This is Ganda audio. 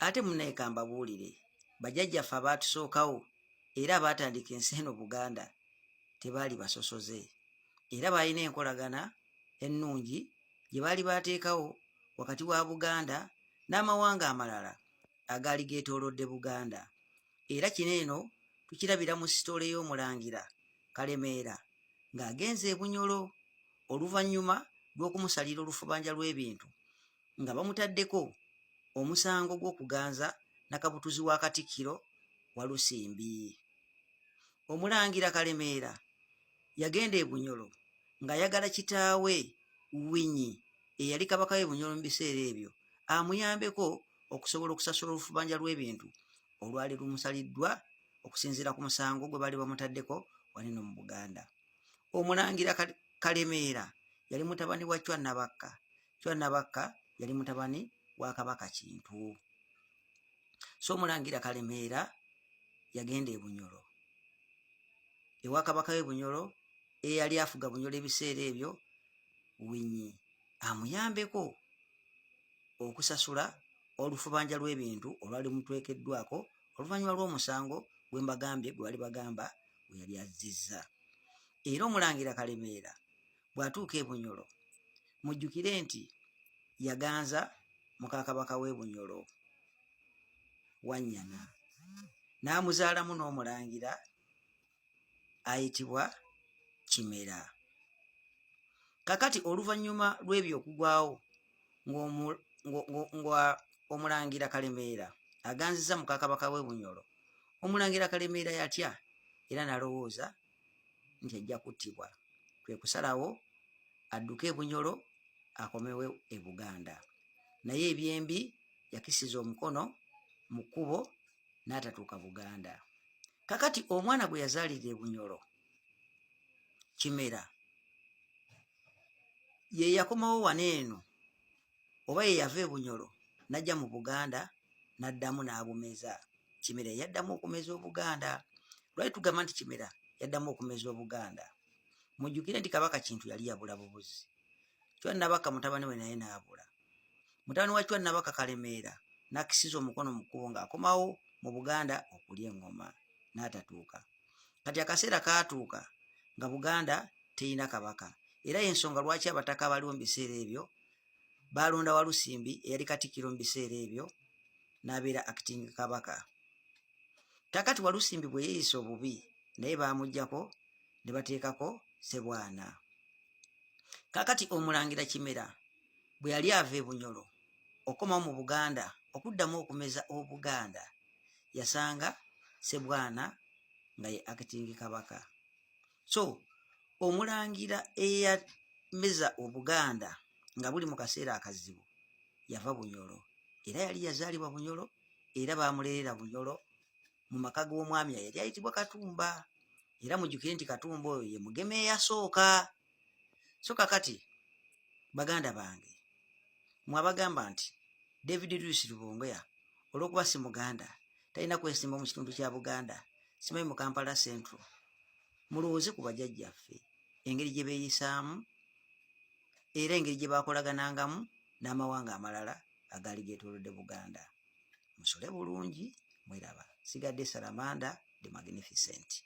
Ate munnaye kambabuulire, bajjajjaffe abaatusookawo era abaatandika ensi eno Buganda tebaali basosoze era baalina enkolagana ennungi gye baali baateekawo wakati wa Buganda n'amawanga amalala agaali geetoolodde Buganda. Era kino eno tukirabira mu sitoole y'Omulangira Kalemeera ng'agenze e Bunyolo oluvannyuma lw'okumusalira olufubanja lw'ebintu nga bamutaddeko omusango gw'okuganza Nakabutuzi wa Katikkiro Walusimbi. Omulangira Kalemeera yagenda e Bunyolo ng'ayagala kitaawe Winyi eyali Kabaka w'e Bunyolo mu biseera ebyo amuyambeko okusobola okusasula olufubanja lw'ebintu olwali lumusaliddwa okusinziira ku musango gwe baali bamutaddeko waneno mu Buganda. Omulangira Kalemeera yali mutabani wa Chwa Nabakka. Chwa Nabakka yali mutabani wa Kabaka Kintu. So Omulangira Kalemeera yagenda e Bunyolo ewa Kabaka w'e Bunyolo eyali afuga Bunyolo ebiseera ebyo, Winyi, amuyambeko okusasula olufubanja lw'ebintu olwali mutwekeddwako oluvannyuma lw'omusango gwe mbagambye gwe bali bagamba gwe yali azzizza. Era Omulangira Kalemeera bw'atuuka e Bunyolo, mujjukire nti yaganza muka Kabaka w'e Bunyolo Wannyana n'amuzaalamu n'omulangira ayitibwa Kimera. Kakati oluvannyuma lw'ebyo okugwawo nga Omulangira Kalemeera aganzizza muka Kabaka w'e Bunyolo, Omulangira Kalemeera yatya era n'alowooza nti ajja kuttibwa, kwe kusalawo adduke e Bunyolo akomewo e Buganda. Naye ebyembi yakisiza omukono mu kkubo n'atatuuka Buganda. Kakati omwana gwe yazaalira e Bunyolo, Kimera, ye yakomawo wano eno oba ye yava e Bunyolo n'ajja mu Buganda n'addamu n'abumeza. Kimera yaddamu okumeza Obuganda. Lwaki tugamba nti Kimera yaddamu okumeza Obuganda? Mujjukire nti Kabaka Kintu yali yabula bubuzi. Chwa Nabakka mutabani we naye n'abula. Mutabani wa Chwa Nabakka Kalemeera n'akisiza omukono mu kkubo ng'akomawo mu Buganda okulya eŋŋoma n'atatuuka. Kati akaseera kaatuuka nga Buganda terina kabaka era y'ensonga lwaki abataka abaliwo mu biseera ebyo baalonda Walusimbi eyali Katikkiro mu biseera ebyo n'abeera acting kabaka. Kakati Walusimbi bwe yeeyisa obubi naye baamuggyako ne bateekako Ssebwana. Kakati Omulangira Kimera bwe yali ava e Bunyolo okukomawo mu Buganda okuddamu okumeza Obuganda yasanga Ssebwana nga ye acting kabaka. So Omulangira eyameza Obuganda nga buli mu kaseera akazibu yava Bunyolo era yali yazaalibwa Bunyolo era baamulerera Bunyolo mu maka g'omwami eyali ayitibwa Katumba. Era mujjukire nti Katumba oyo ye Mugema eyasooka. So kakati baganda bange mwabagamba nti David Lewis Rubongoya olw'okuba si Muganda talina kwesimba mu kitundu kya Buganda, simanyi mu Kampala Central. Mulowooze ku bajajjaffe engeri gye beeyisaamu era engeri gye baakolaganangamu n'amawanga amalala agaali geetoolodde Buganda. Musule bulungi mweraba. Sigadde Salamanda the Magnificent.